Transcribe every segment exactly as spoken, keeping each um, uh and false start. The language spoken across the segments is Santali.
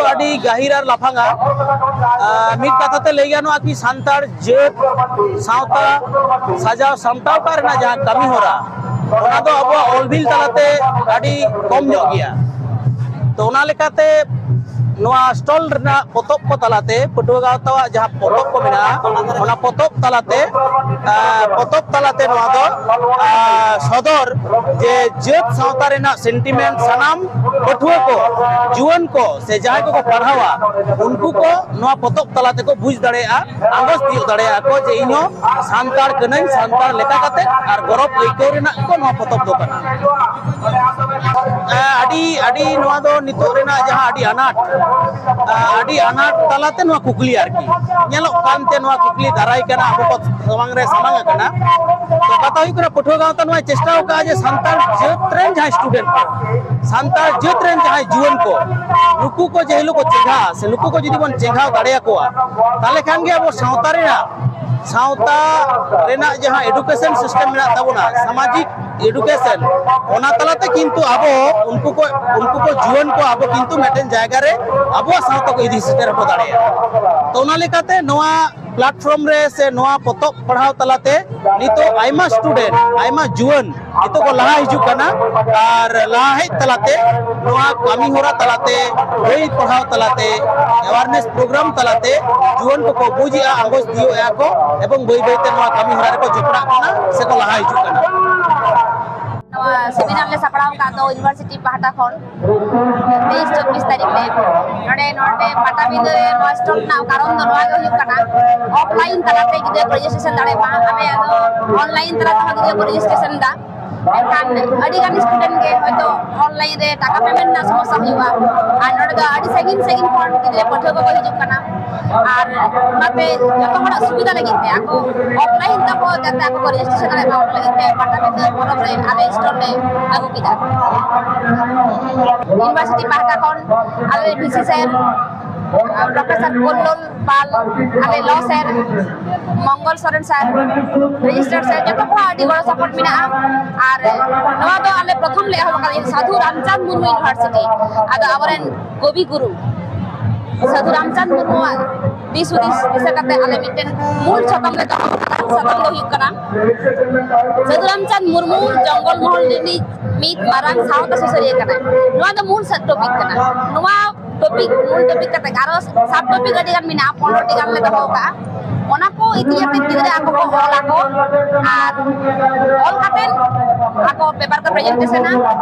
ᱟᱹᱰᱤ ᱜᱟᱹᱦᱤᱨ ᱟᱨ ᱞᱟᱯᱷᱟᱝᱟ᱾ ᱟᱨ ᱢᱤᱫ ᱠᱟᱛᱷᱟ ᱛᱮ ᱞᱟᱹᱭ ᱜᱟᱱᱚᱜᱼᱟ ᱠᱤ ᱥᱟᱱᱛᱟᱲ ᱡᱟᱹᱛ ᱥᱟᱶᱛᱟ ᱥᱟᱡᱟᱣ ᱥᱟᱢᱴᱟᱣ ᱠᱟᱜ ᱨᱮᱱᱟᱜ ᱡᱟᱦᱟᱸ ᱠᱟᱹᱢᱤ ᱦᱚᱨᱟ, ᱚᱱᱟ ᱫᱚ ᱟᱵᱚᱣᱟᱜ ᱚᱞ ᱵᱤᱞ ᱛᱟᱞᱟᱛᱮ ᱟᱹᱰᱤ ᱠᱚᱢ ᱧᱚᱜ ᱜᱮᱭᱟ᱾ ᱛᱚ ᱚᱱᱟ ᱞᱮᱠᱟᱛᱮ ᱱᱚᱣᱟ ᱥᱴᱚᱞ ᱨᱮᱱᱟᱜ ᱯᱚᱛᱚᱵ ᱠᱚ ᱛᱟᱞᱟᱛᱮ ᱯᱟᱹᱴᱷᱩᱣᱟᱹ ᱜᱟᱶᱛᱟᱣᱟᱜ ᱡᱟᱦᱟᱸ ᱯᱚᱛᱚᱵ ᱠᱚ ᱢᱮᱱᱟᱜᱼᱟ, ᱚᱱᱟ ᱯᱚᱛᱚᱵ ᱛᱟᱞᱟᱛᱮ, ᱟᱨ ᱯᱚᱛᱚᱵ ᱛᱟᱞᱟᱛᱮ ᱱᱚᱣᱟ ᱫᱚ, ᱟᱨ ᱥᱚᱫᱚᱨ ᱡᱮ ᱡᱟᱹᱛ ᱥᱟᱶᱛᱟ ᱨᱮᱱᱟᱜ ᱥᱮᱱᱴᱤᱢᱮᱱᱴ ᱥᱟᱱᱟᱢ ᱯᱟᱹᱴᱷᱩᱣᱟᱹ ᱠᱚ, ᱡᱩᱣᱟᱹᱱ ᱠᱚ ᱥᱮ ᱡᱟᱦᱟᱸᱭ ᱠᱚᱠᱚ ᱯᱟᱲᱦᱟᱣᱟ, ᱩᱱᱠᱩ ᱠᱚ ᱱᱚᱣᱟ ᱯᱚᱛᱚᱵ ᱛᱟᱞᱟ ᱛᱮᱠᱚ ᱵᱩᱡᱽ ᱫᱟᱲᱮᱭᱟᱜᱼᱟ, ᱟᱸᱜᱚᱪ ᱛᱤᱭᱳᱜ ᱫᱟᱲᱮᱭᱟᱜᱼᱟ ᱠᱚ ᱡᱮ ᱤᱧᱦᱚᱸ ᱥᱟᱱᱛᱟᱲ ᱠᱟᱹᱱᱟᱹᱧ, ᱥᱟᱱᱛᱟᱲ ᱞᱮᱠᱟ ᱠᱟᱛᱮ ᱟᱨ ᱜᱚᱨᱚᱵᱽ ᱟᱹᱭᱠᱟᱹᱣ ᱨᱮᱱᱟᱜ ᱠᱚ ᱱᱚᱣᱟ ᱯᱚᱛᱚᱵ ᱫᱚ ᱠᱟᱱᱟ᱾ ᱟᱹᱰᱤ ᱟᱹᱰᱤ ᱱᱚᱣᱟ ᱫᱚ ᱱᱤᱛᱚᱜ ᱨᱮᱱᱟᱜ ᱡᱟᱦᱟᱸ ᱟᱹᱰᱤ ᱟᱱᱟᱴ, ᱟᱹᱰᱤ ᱟᱱᱟᱴ ᱛᱟᱞᱟᱛᱮ ᱱᱚᱣᱟ ᱠᱩᱠᱞᱤ ᱟᱨᱠᱤ ᱧᱮᱞᱚᱜ ᱠᱟᱱᱛᱮ ᱱᱚᱣᱟ ᱠᱩᱠᱞᱤ ᱫᱟᱨᱟᱭ ᱠᱟᱱᱟ ᱟᱵᱚ ᱠᱚ ᱥᱟᱢᱟᱝ ᱨᱮ ᱥᱟᱢᱟᱝ ᱟᱠᱟᱱᱟ᱾ ᱛᱚ ᱠᱟᱛᱷᱟ ᱦᱩᱭᱩᱜ ᱠᱟᱱᱟ, ᱯᱟᱹᱴᱷᱩᱣᱟᱹ ᱜᱟᱶᱛᱟ ᱱᱚᱣᱟᱭ ᱪᱮᱥᱴᱟ ᱟᱠᱟᱫᱼᱟ ᱡᱮ ᱥᱟᱱᱛᱟᱲ ᱡᱟᱹᱛ ᱨᱮᱱ ᱡᱟᱦᱟᱸᱭ ᱥᱴᱩᱰᱮᱱᱴ ᱠᱚ, ᱥᱟᱱᱛᱟᱲ ᱡᱟᱹᱛ ᱨᱮᱱ ᱡᱟᱦᱟᱸᱭ ᱡᱩᱣᱟᱹᱱ ᱠᱚ, ᱱᱩᱠᱩ ᱠᱚ ᱡᱮ ᱦᱤᱞᱳᱜ ᱠᱚ ᱪᱮᱸᱜᱷᱟᱜᱼᱟ ᱥᱮ ᱱᱩᱠᱩ ᱠᱚ ᱡᱩᱫᱤ ᱵᱚᱱ ᱪᱮᱸᱜᱷᱟᱣ ᱫᱟᱲᱮᱭᱟᱠᱚᱣᱟ, ᱛᱟᱦᱚᱞᱮ ᱠᱷᱟᱱ ᱜᱮ ᱟᱵᱚ ᱥᱟᱶᱛᱟ ᱨᱮᱱᱟᱜ, ᱥᱟᱶᱛᱟ ᱨᱮᱱᱟᱜ ᱡᱟᱦᱟᱸ ᱮᱰᱩᱠᱮᱥᱚᱱ ᱥᱤᱥᱴᱮᱢ ᱢᱮᱱᱟᱜ ᱛᱟᱵᱚᱱᱟ, ᱥᱟᱢᱟᱡᱤᱠ ᱮᱰᱩᱠᱮᱥᱚᱱ, ᱚᱱᱟ ᱛᱟᱞᱟᱛᱮ ᱠᱤᱱᱛᱩ ᱟᱵᱚ ᱩᱱᱠᱩ ᱠᱚ, ᱩᱱᱠᱩ ᱠᱚ ᱡᱩᱣᱟᱹᱱ ᱠᱚ ᱟᱵᱚ ᱠᱤᱱᱛᱩ ᱢᱤᱫᱴᱮᱱ ᱡᱟᱭᱜᱟ ᱨᱮ ᱟᱵᱚᱣᱟᱜ ᱥᱟᱶᱛᱟ ᱠᱚ ᱤᱫᱤ ᱥᱮᱴᱮᱨ ᱦᱚᱴᱚ ᱫᱟᱲᱮᱭᱟᱜᱼᱟ᱾ ᱛᱚ ᱚᱱᱟ ᱞᱮᱠᱟᱛᱮ ᱱᱚᱣᱟ ᱯᱞᱟᱴᱯᱷᱚᱨᱢ ᱨᱮ ᱥᱮ ᱱᱚᱣᱟ ᱯᱚᱛᱚᱵ ᱯᱟᱲᱦᱟᱣ ᱛᱟᱞᱟᱛᱮ ᱱᱤᱛᱚᱜ ᱟᱭᱢᱟ ᱥᱴᱩᱰᱮᱱᱴ, ᱟᱭᱢᱟ ᱡᱩᱣᱟᱹᱱ ᱱᱤᱛᱚᱜ ᱠᱚ ᱞᱟᱦᱟ ᱦᱤᱡᱩᱜ ᱠᱟᱱᱟ᱾ ᱟᱨ ᱞᱟᱦᱟ ᱦᱮᱡ ᱛᱟᱞᱟᱛᱮ ᱱᱚᱣᱟ ᱠᱟᱹᱢᱤ ᱦᱚᱨᱟ ᱛᱟᱞᱟᱛᱮ, ᱵᱳᱭ ᱯᱟᱲᱦᱟᱣ ᱛᱟᱞᱟᱛᱮ, ᱮᱣᱟᱨᱱᱮᱥ ᱯᱨᱳᱜᱨᱟᱢ ᱛᱟᱞᱟᱛᱮ ᱡᱩᱣᱟᱹᱱ ᱠᱚᱠᱚ ᱵᱩᱡᱽ ᱮᱫᱼᱟ, ᱟᱸᱜᱚᱪ ᱛᱤᱭᱳᱜ ᱮᱫᱼᱟ ᱠᱚ ᱮᱵᱚᱝ ᱵᱟᱹᱭ ᱵᱟᱹᱭᱛᱮ ᱱᱚᱣᱟ ᱠᱟᱹᱢᱤ ᱦᱚᱨᱟ ᱨᱮᱠᱚ ᱡᱚᱯᱲᱟᱜ ᱠᱟᱱᱟ ᱥᱮᱠᱚ ᱞᱟᱦᱟ ᱦᱤᱡᱩᱜ ᱠᱟᱱᱟ᱾ ᱱᱚᱣᱟ ᱥᱮᱢᱤᱱᱟᱨ ᱞᱮ ᱥᱟᱯᱲᱟᱣ ᱟᱠᱟᱫ ᱫᱚ ᱤᱭᱩᱱᱤᱵᱷᱟᱨᱥᱤᱴᱤ ᱯᱟᱦᱴᱟ ᱠᱷᱚᱱ ᱛᱮᱭᱤᱥ ᱪᱚᱵᱵᱤᱥ ᱛᱟᱹᱨᱤᱠᱷ ᱨᱮ ᱱᱚᱰᱮ, ᱱᱚᱰᱮ ᱯᱟᱴᱟᱵᱤᱸᱫᱷᱟᱹ ᱨᱮ ᱱᱚᱣᱟ ᱥᱴᱚᱞ ᱨᱮᱱᱟᱜ ᱠᱟᱨᱚᱱ ᱫᱚ ᱱᱚᱣᱟ ᱜᱮ ᱦᱩᱭᱩᱜ ᱠᱟᱱᱟ, ᱚᱯᱷᱞᱟᱭᱤᱱ ᱛᱟᱞᱟᱛᱮ ᱜᱤᱫᱽᱨᱟᱹ ᱠᱚ ᱨᱮᱡᱤᱥᱴᱨᱮᱥᱚᱱ ᱫᱟᱲᱮᱭᱟᱜ ᱢᱟ᱾ ᱟᱞᱮ ᱟᱫᱚ ᱚᱱᱞᱟᱭᱤᱱ ᱛᱟᱞᱟ ᱛᱮᱦᱚᱸ ᱜᱤᱫᱽᱨᱟᱹ ᱠᱚ ᱨᱮᱡᱤᱥᱴᱨᱮᱥᱚᱱ ᱮᱫᱟ, ᱢᱮᱱᱠᱷᱟᱱ ᱟᱹᱰᱤ ᱜᱟᱱ ᱥᱴᱩᱰᱮᱱᱴ ᱜᱮ ᱦᱚᱭᱛᱳ ᱚᱱᱞᱟᱭᱤᱱ ᱨᱮ ᱴᱟᱠᱟ ᱯᱮᱢᱮᱱᱴ ᱨᱮᱱᱟᱜ ᱥᱚᱢᱚᱥᱥᱟ ᱦᱩᱭᱩᱜᱼᱟ᱾ ᱟᱨ ᱱᱚᱰᱮ ᱫᱚ ᱟᱹᱰᱤ ᱥᱟᱺᱜᱤᱧ ᱥᱟᱺᱜᱤᱧ ᱠᱷᱚᱱ ᱜᱤᱫᱽᱨᱟᱹ ᱯᱟᱹᱴᱷᱩᱣᱟᱹ ᱠᱚᱠᱚ ᱦᱤᱡᱩᱜ ᱠᱟᱱᱟ, ᱟᱨ ᱚᱱᱟᱛᱮ ᱡᱚᱛᱚ ᱦᱚᱲᱟᱜ ᱥᱩᱵᱤᱫᱷᱟ ᱞᱟᱹᱜᱤᱫ ᱛᱮ ᱟᱠᱚ ᱚᱯᱷᱞᱟᱭᱤᱱ ᱛᱟᱠᱚ ᱡᱟᱛᱮ ᱟᱠᱚ ᱠᱚ ᱨᱮᱡᱤᱥᱴᱨᱮᱥᱚᱱ ᱫᱟᱲᱮᱭᱟᱜ ᱢᱟ, ᱚᱱᱟ ᱞᱟᱹᱜᱤᱫ ᱛᱮ ᱯᱟᱴᱟᱵᱤᱸᱫᱷᱟᱹ ᱯᱚᱨᱚᱵᱽ ᱨᱮ ᱟᱞᱮ ᱥᱴᱚᱞ ᱞᱮ ᱟᱹᱜᱩ ᱠᱮᱫᱟ᱾ ᱤᱭᱩᱱᱤᱵᱷᱟᱨᱥᱤᱴᱤ ᱯᱟᱦᱴᱟ ᱠᱷᱚᱱ ᱟᱞᱮ ᱰᱤᱥᱤ ᱥᱮᱨ ᱯᱨᱚᱯᱷᱮᱥᱚᱨ ᱠᱚᱞᱞᱚᱞ ᱯᱟᱞ, ᱟᱞᱮ ᱞᱚ ᱥᱮᱨ, ᱢᱚᱝᱜᱚᱞ ᱥᱚᱨᱮᱱ ᱥᱟᱨ, ᱨᱮᱡᱤᱥᱴᱟᱨ ᱥᱮᱨ, ᱡᱚᱛᱚ ᱠᱚᱣᱟᱜ ᱟᱹᱰᱤ ᱜᱚᱲᱚ ᱥᱟᱯᱳᱨᱴ ᱢᱮᱱᱟᱜᱼᱟ᱾ ᱟᱨ ᱱᱚᱣᱟ ᱫᱚ ᱟᱞᱮ ᱯᱨᱚᱛᱷᱚᱢ ᱞᱮ ᱮᱦᱚᱵ ᱟᱠᱟᱫᱟ ᱥᱟᱫᱷᱩ ᱨᱟᱢᱪᱟᱸᱫᱽ ᱢᱩᱨᱢᱩ ᱤᱭᱩᱱᱤᱵᱷᱟᱨᱥᱤᱴᱤ᱾ ᱟᱫᱚ ᱟᱵᱚᱨᱮᱱ ᱠᱚᱵᱤ ᱜᱩᱨᱩ ᱥᱟᱫᱷᱩ ᱨᱟᱢᱪᱟᱸᱫᱽ ᱢᱩᱨᱢᱩᱣᱟᱜ ᱫᱤᱥ ᱦᱩᱫᱤᱥ ᱫᱤᱥᱟᱹ ᱠᱟᱛᱮ ᱟᱞᱮ ᱢᱤᱫᱴᱮᱱ ᱢᱩᱞ ᱥᱟᱛᱟᱢ ᱞᱮ ᱫᱚᱦᱚ ᱟᱠᱟᱫᱟ᱾ ᱥᱟᱛᱟᱢ ᱫᱚ ᱦᱩᱭᱩᱜ ᱠᱟᱱᱟ ᱥᱟᱫᱷᱩ ᱨᱟᱢᱪᱟᱸᱫᱽ ᱢᱩᱨᱢᱩ ᱡᱚᱝᱜᱚᱞ ᱢᱚᱦᱚᱞ ᱨᱤᱱᱤᱡ ᱢᱤᱫ ᱢᱟᱨᱟᱝ ᱥᱟᱶᱛᱟ ᱥᱩᱥᱟᱹᱨᱤᱭᱟᱹ ᱠᱟᱱᱟᱭ᱾ ᱱᱚᱣᱟ ᱫᱚ ᱢᱩᱞ ᱴᱚᱯᱤᱠ ᱠᱟᱱᱟ᱾ ᱱᱚᱣᱟ ᱴᱚᱯᱤᱠ, ᱢᱩᱞ ᱴᱚᱯᱤᱠ ᱠᱟᱛᱮ ᱟᱨᱚ ᱥᱟᱵ ᱴᱚᱯᱤᱠ ᱟᱹᱰᱤ ᱜᱟᱱ ᱢᱮᱱᱟᱜᱼᱟ, ᱯᱚᱱᱨᱚ ᱴᱤ ᱜᱟᱱ ᱞᱮ ᱫᱚᱦᱚ ᱠᱟᱜᱼᱟ᱾ ᱚᱱᱟ ᱠᱚ ᱤᱫᱤ ᱠᱟᱛᱮ ᱜᱤᱫᱽᱨᱟᱹ ᱟᱠᱚ ᱠᱚ ᱚᱞ ᱟᱠᱚ ᱟᱨ ᱚᱞ ᱠᱟᱛᱮ ᱟᱠᱚ ᱯᱮᱯᱟᱨ ᱠᱚ ᱯᱨᱮᱡᱮᱱᱴᱮᱥᱚᱱᱟ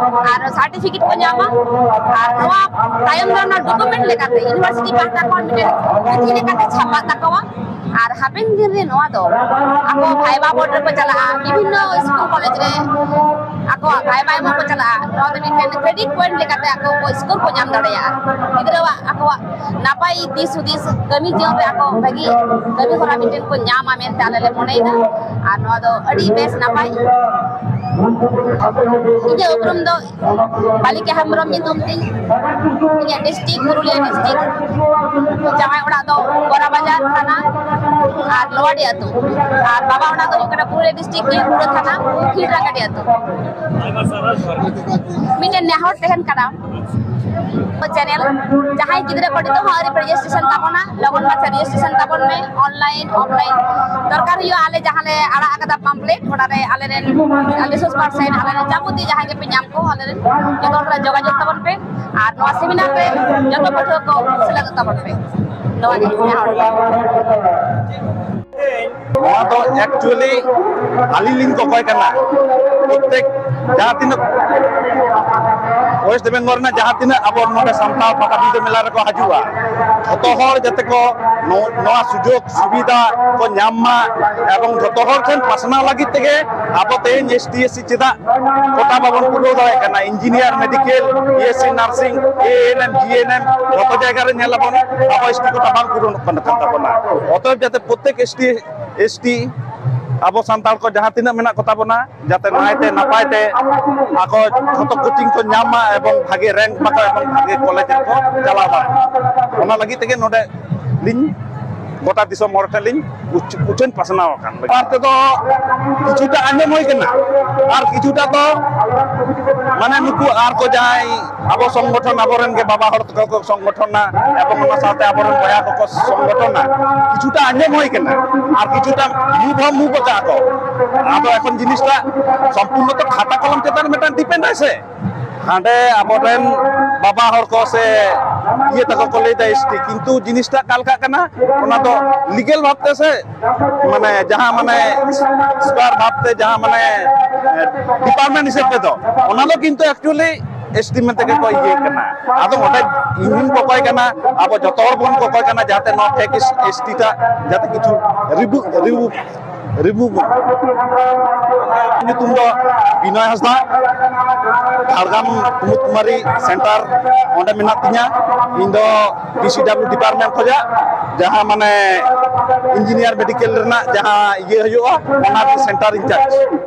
ᱟᱨ ᱥᱟᱨᱴᱤᱯᱷᱤᱠᱮᱴ ᱠᱚ ᱧᱟᱢᱟ᱾ ᱟᱨ ᱱᱚᱣᱟ ᱛᱟᱭᱚᱢ ᱫᱟᱨᱟᱢ ᱨᱮᱱᱟᱜ ᱰᱚᱠᱩᱢᱮᱱᱴ ᱞᱮᱠᱟᱛᱮ ᱤᱭᱩᱱᱤᱵᱷᱟᱨᱥᱤᱴᱤ ᱯᱟᱦᱴᱟ ᱠᱷᱚᱱ ᱢᱤᱫᱴᱮᱱ ᱯᱩᱛᱷᱤ ᱞᱮᱠᱟᱛᱮ ᱪᱷᱟᱯᱟᱜ ᱛᱟᱠᱚᱣᱟ᱾ ᱟᱨ ᱦᱟᱯᱮᱱ ᱫᱤᱱ ᱨᱮ ᱱᱚᱣᱟ ᱫᱚ ᱟᱠᱚ ᱵᱷᱟᱭᱵᱟ ᱵᱳᱨᱰ ᱨᱮᱠᱚ ᱪᱟᱞᱟᱜᱼᱟ, ᱵᱤᱵᱷᱤᱱᱱᱚ ᱥᱠᱩᱞ ᱠᱚᱞᱮᱡᱽ ᱨᱮ ᱟᱠᱚᱣᱟᱜ ᱵᱷᱟᱭᱵᱟ ᱮᱢᱚᱜ ᱠᱚ ᱪᱟᱞᱟᱜᱼᱟ᱾ ᱱᱚᱣᱟ ᱫᱚ ᱢᱤᱫᱴᱮᱱ ᱠᱨᱮᱰᱤᱴ ᱯᱚᱭᱮᱱᱴ ᱞᱮᱠᱟᱛᱮ ᱟᱠᱚ ᱠᱚ ᱥᱠᱳᱨ ᱠᱚ ᱧᱟᱢ ᱫᱟᱲᱮᱭᱟᱜᱼᱟ᱾ ᱜᱤᱫᱽᱨᱟᱹᱣᱟᱜ ᱟᱠᱚᱣᱟᱜ ᱱᱟᱯᱟᱭ ᱫᱤᱥ ᱦᱩᱫᱤᱥ ᱠᱟᱹᱢᱤ ᱡᱤᱭᱚᱱ ᱨᱮ ᱟᱠᱚ ᱵᱷᱟᱹᱜᱤ ᱠᱟᱹᱢᱤ ᱦᱚᱨᱟ ᱢᱤᱫᱴᱮᱱ ᱠᱚ ᱧᱟᱢᱟ ᱢᱮᱱᱛᱮ ᱟᱞᱮ ᱞᱮ ᱢᱚᱱᱮᱭᱮᱫᱟ᱾ ᱟᱨ ᱱᱚᱣᱟ ᱫᱚ ᱟᱹᱰᱤ ᱵᱮᱥ ᱱᱟᱯᱟᱭ᱾ ᱤᱧᱟᱹᱜ ᱩᱯᱨᱩᱢ ᱫᱚ ᱵᱟᱞᱤᱠᱟ ᱦᱮᱢᱵᱨᱚᱢ ᱧᱩᱛᱩᱢ ᱛᱤᱧ᱾ ᱤᱧᱟᱹᱜ ᱰᱤᱥᱴᱨᱤᱠᱴ ᱯᱩᱨᱩᱞᱤᱭᱟᱹ ᱰᱤᱥᱴᱨᱤᱠᱴ᱾ ᱡᱟᱶᱟᱭ ᱚᱲᱟᱜ ᱫᱚ ᱵᱚᱨᱟᱵᱟᱡᱟᱨ ᱛᱷᱟᱱᱟ ᱟᱨ ᱞᱳᱣᱟᱰᱤ ᱟᱹᱛᱩ᱾ ᱟᱨ ᱵᱟᱵᱟ ᱚᱲᱟᱜ ᱫᱚ ᱦᱩᱭᱩᱜ ᱠᱟᱱᱟ ᱯᱩᱨᱩᱞᱤᱭᱟᱹ ᱰᱤᱥᱴᱨᱤᱠᱴ, ᱠᱷᱤᱲᱨᱟᱸᱜᱟᱰᱤ ᱟᱹᱛᱩ᱾ ᱢᱤᱫᱴᱮᱱ ᱱᱮᱦᱚᱨ ᱛᱟᱦᱮᱱ ᱠᱟᱱᱟ, ᱪᱮᱱᱮᱞ ᱡᱟᱦᱟᱸᱭ ᱜᱤᱫᱽᱨᱟᱹ ᱠᱚ ᱱᱤᱛᱚᱜ ᱦᱚᱸ ᱟᱹᱣᱨᱤ ᱯᱮ ᱨᱮᱡᱤᱥᱴᱨᱮᱥᱚᱱ ᱛᱟᱵᱚᱱᱟ, ᱞᱚᱜᱚᱱ ᱢᱟᱪᱷᱟ ᱨᱮᱡᱤᱥᱴᱨᱮᱥᱚᱱ ᱛᱟᱵᱚᱱ ᱢᱮ, ᱚᱱᱞᱟᱭᱤᱱ ᱚᱯᱷᱞᱟᱭᱤᱱ᱾ ᱫᱚᱨᱠᱟᱨ ᱦᱩᱭᱩᱜᱼᱟ, ᱟᱞᱮ ᱡᱟᱦᱟᱸ ᱞᱮ ᱟᱲᱟᱜ ᱟᱠᱟᱫᱟ ᱯᱟᱢᱯᱞᱮᱴ, ᱚᱱᱟ ᱨᱮ ᱟᱞᱮ ᱨᱮᱱ ᱨᱤᱥᱳᱨᱥ ᱯᱟᱨᱥᱚᱱ, ᱟᱞᱮ ᱨᱮᱱ ᱡᱟᱵᱚᱛᱤᱭᱚ ᱡᱟᱦᱟᱸᱭ ᱜᱮᱯᱮ ᱧᱟᱢ ᱠᱚ, ᱟᱞᱮ ᱨᱮᱱ ᱡᱚᱛᱚ ᱦᱚᱲ ᱥᱟᱞᱟᱜ ᱡᱳᱜᱟᱡᱳᱜᱽ ᱛᱟᱵᱚᱱ ᱯᱮ᱾ ᱟᱨ ᱱᱚᱣᱟ ᱥᱮᱢᱤᱱᱟᱨ ᱨᱮ ᱡᱚᱛᱚ ᱯᱟᱹᱴᱷᱩᱣᱟᱹ ᱠᱚ ᱥᱮᱞᱮᱫᱚᱜ ᱛᱟᱵᱚᱱ ᱯᱮ᱾ ᱱᱚᱣᱟ ᱜᱮ ᱱᱮᱦᱚᱨ᱾ ᱱᱚᱣᱟ ᱫᱚ ᱮᱠᱪᱩᱭᱮᱞᱤ ᱟᱹᱞᱤᱧ ᱞᱤᱧ ᱠᱚᱠᱚᱭ ᱠᱟᱱᱟ, ᱯᱨᱚᱛᱮᱠ ᱡᱟᱦᱟᱸ ᱛᱤᱱᱟᱹᱜ ᱳᱭᱮᱥᱴ ᱵᱮᱝᱜᱚᱞ ᱨᱮᱱᱟᱜ ᱡᱟᱦᱟᱸ ᱛᱤᱱᱟᱹᱜ ᱟᱵᱚ ᱱᱚᱰᱮ ᱥᱟᱱᱛᱟᱲ ᱯᱟᱴᱟᱵᱤᱸᱫᱟᱹ ᱢᱮᱞᱟ ᱨᱮᱠᱚ ᱦᱤᱡᱩᱜᱼᱟ, ᱡᱷᱚᱛᱚ ᱦᱚᱲ ᱡᱟᱛᱮ ᱠᱚ ᱱᱚ-, ᱱᱚᱣᱟ ᱥᱩᱡᱳᱜᱽ ᱥᱩᱵᱤᱫᱷᱟ ᱠᱚ ᱧᱟᱢ ᱢᱟ ᱮᱵᱚᱝ ᱡᱷᱚᱛᱚ ᱦᱚᱲ ᱴᱷᱮᱱ ᱯᱟᱥᱱᱟᱣ ᱞᱟᱹᱜᱤᱫ ᱛᱮᱜᱮ ᱟᱵᱚ ᱛᱮᱦᱮᱧ ᱮᱥ ᱴᱤ ᱮᱥ ᱥᱤ ᱪᱮᱫᱟᱜ ᱠᱳᱴᱟ ᱵᱟᱵᱚᱱ ᱯᱩᱨᱟᱹᱣ ᱫᱟᱲᱮᱭᱟᱜ ᱠᱟᱱᱟ? Engineer, medical, B S C nursing, A N M, ᱡᱤ ᱮᱱ ᱮᱢ, ᱡᱷᱚᱛᱚ ᱡᱟᱭᱜᱟ ᱨᱮ ᱧᱮᱞ ᱟᱵᱚᱱ ᱟᱵᱚ ᱮᱥ ᱴᱤ ᱠᱳᱴᱟ ᱵᱟᱝ ᱯᱩᱨᱚᱱᱚᱜ ᱠᱟᱱ ᱛᱟᱵᱚᱱᱟ᱾ ᱚᱛᱚᱮᱵ ᱡᱟᱛᱮ ᱯᱨᱚᱛᱮᱠ ᱮᱥ ᱴᱤ, ᱮᱥ ᱴᱤ ᱟᱵᱚ ᱥᱟᱱᱛᱟᱲ ᱠᱚ ᱡᱟᱦᱟᱸ ᱛᱤᱱᱟᱹᱜ ᱢᱮᱱᱟᱜ ᱠᱚᱛᱟ ᱵᱚᱱᱟ, ᱡᱟᱛᱮ ᱱᱟᱭᱛᱮ ᱱᱟᱯᱟᱭ ᱛᱮ ᱟᱠᱚ ᱡᱷᱚᱛᱚ ᱠᱳᱪᱤᱝ ᱠᱚ ᱧᱟᱢ ᱢᱟ ᱮᱵᱚᱝ ᱵᱷᱟᱜᱮ ᱨᱮᱝᱠ ᱢᱟᱠᱚ ᱮᱵᱚᱝ ᱵᱷᱟᱜᱮ ᱠᱚᱞᱮᱡᱽ ᱨᱮᱠᱚ ᱪᱟᱞᱟᱣ ᱫᱟᱲᱮᱭᱟᱜ ᱢᱟ᱾ ᱚᱱᱟ ᱞᱟᱹᱜᱤᱫ ᱛᱮᱜᱮ ᱱᱚᱰᱮ ᱞᱤᱧ ᱜᱚᱴᱟ ᱫᱤᱥᱚᱢ ᱦᱚᱲ ᱴᱷᱮᱱ ᱞᱤᱧ ᱩᱪ-, ᱩᱪᱷᱟᱹᱱ ᱯᱟᱥᱱᱟᱣ ᱟᱠᱟᱱ ᱞᱟᱹᱜᱤᱫ᱾ ᱵᱮᱯᱟᱨ ᱛᱮᱫᱚ ᱠᱤᱪᱷᱩᱴᱟ ᱟᱸᱡᱚᱢ ᱦᱩᱭ ᱠᱟᱱᱟ, ᱟᱨ ᱠᱤᱪᱷᱩᱴᱟ ᱫᱚ ᱢᱟᱱᱮ ᱱᱩᱠᱩ ᱟᱨ ᱠᱚ ᱡᱟᱦᱟᱸᱭ ᱟᱵᱚ ᱥᱚᱝᱜᱚᱴᱷᱚᱱ, ᱟᱵᱚᱨᱮᱱ ᱜᱮ ᱵᱟᱵᱟ ᱦᱚᱲ ᱠᱚ ᱥᱚᱝᱜᱚᱴᱷᱚᱱᱟ ᱮᱵᱚᱝ ᱚᱱᱟ ᱥᱟᱶᱛᱮ ᱟᱵᱚᱨᱮᱱ ᱵᱚᱭᱦᱟ ᱠᱚᱠᱚ ᱥᱚᱝᱜᱚᱴᱷᱚᱱᱟ, ᱠᱤᱪᱷᱩᱴᱟ ᱟᱸᱡᱚᱢ ᱦᱩᱭ ᱠᱟᱱᱟ, ᱟᱨ ᱠᱤᱪᱷᱩᱴᱟ ᱢᱩᱵᱷ ᱦᱚᱸ ᱢᱩᱵᱷ ᱟᱠᱟᱫ ᱠᱚ᱾ ᱟᱫᱚ ᱮᱠᱷᱚᱱ ᱡᱤᱱᱤᱥᱴᱟ ᱥᱚᱢᱯᱩᱨᱱᱚ ᱛᱚ ᱠᱷᱟᱛᱟ ᱠᱚᱞᱚᱢ ᱪᱮᱛᱟᱱ ᱢᱤᱫᱴᱟᱝ ᱰᱤᱯᱮᱱᱰ ᱟᱭ ᱥᱮ᱾ ᱦᱟᱸᱰᱮ ᱟᱵᱚᱨᱮᱱ ᱵᱟᱵᱟ ᱦᱚᱲ ᱠᱚ ᱥᱮ ᱤᱭᱟᱹ ᱛᱟᱠᱚ ᱠᱚ ᱞᱟᱹᱭᱫᱟ ᱮᱥᱴᱤ, ᱠᱤᱱᱛᱩ ᱡᱤᱱᱤᱥᱴᱟ ᱚᱠᱟ ᱞᱮᱠᱟᱜ ᱠᱟᱱᱟ, ᱚᱱᱟ ᱫᱚ ᱞᱤᱜᱮᱞ ᱵᱷᱟᱵᱛᱮ ᱥᱮ ᱢᱟᱱᱮ ᱡᱟᱦᱟᱸ ᱢᱟᱱᱮ ᱥᱠᱚᱭᱟᱨ ᱵᱷᱟᱵᱛᱮ ᱡᱟᱦᱟᱸ ᱢᱟᱱᱮ ᱰᱤᱯᱟᱨᱴᱢᱮᱱᱴ ᱦᱤᱥᱟᱹᱵ ᱛᱮᱫᱚ ᱚᱱᱟ ᱫᱚ ᱠᱤᱱᱛᱩ ᱮᱠᱪᱩᱭᱮᱞᱤ ᱮᱥᱴᱤ ᱢᱮᱱᱛᱮ ᱜᱮ ᱠᱚ ᱤᱭᱟᱹ ᱠᱟᱱᱟ᱾ ᱟᱫᱚ ᱚᱸᱰᱮ ᱤᱧ ᱦᱚᱸᱧ ᱠᱚᱠᱚᱭ ᱠᱟᱱᱟ, ᱟᱵᱚ ᱡᱚᱛᱚ ᱦᱚᱲ ᱵᱚᱱ ᱠᱚᱠᱚᱭ ᱠᱟᱱᱟ ᱡᱟᱛᱮ ᱱᱚᱣᱟ ᱯᱷᱮᱠ ᱮᱥᱴᱤ ᱴᱟᱜ ᱡᱟᱛᱮ ᱠᱤᱪᱷᱩ ᱨᱤᱵᱩ ᱨᱤᱵᱩ ᱨᱤᱵᱩ ᱧᱩᱛᱩᱢ ᱫᱚ ᱵᱤᱱᱚᱭ ᱦᱟᱸᱥᱫᱟ, ᱡᱷᱟᱲᱜᱨᱟᱢ ᱠᱩᱢᱩᱫ ᱠᱩᱢᱟᱨᱤ ᱥᱮᱱᱴᱟᱨ ᱚᱸᱰᱮ ᱢᱮᱱᱟᱜ ᱛᱤᱧᱟ᱾ ᱤᱧ ᱫᱚ ᱯᱤ ᱥᱤ ᱰᱟᱵᱞᱤᱭᱩ ᱰᱤᱯᱟᱨᱴᱢᱮᱱᱴ ᱠᱷᱚᱱᱟᱜ ᱡᱟᱦᱟᱸ ᱢᱟᱱᱮ ᱤᱧᱡᱤᱱᱤᱭᱟᱨ ᱢᱮᱰᱤᱠᱮᱞ ᱨᱮᱱᱟᱜ ᱡᱟᱦᱟᱸ ᱤᱭᱟᱹ ᱦᱩᱭᱩᱜᱼᱟ, ᱚᱱᱟ ᱨᱮ ᱥᱮᱱᱴᱟᱨ ᱤᱱᱪᱟᱨᱡᱽ᱾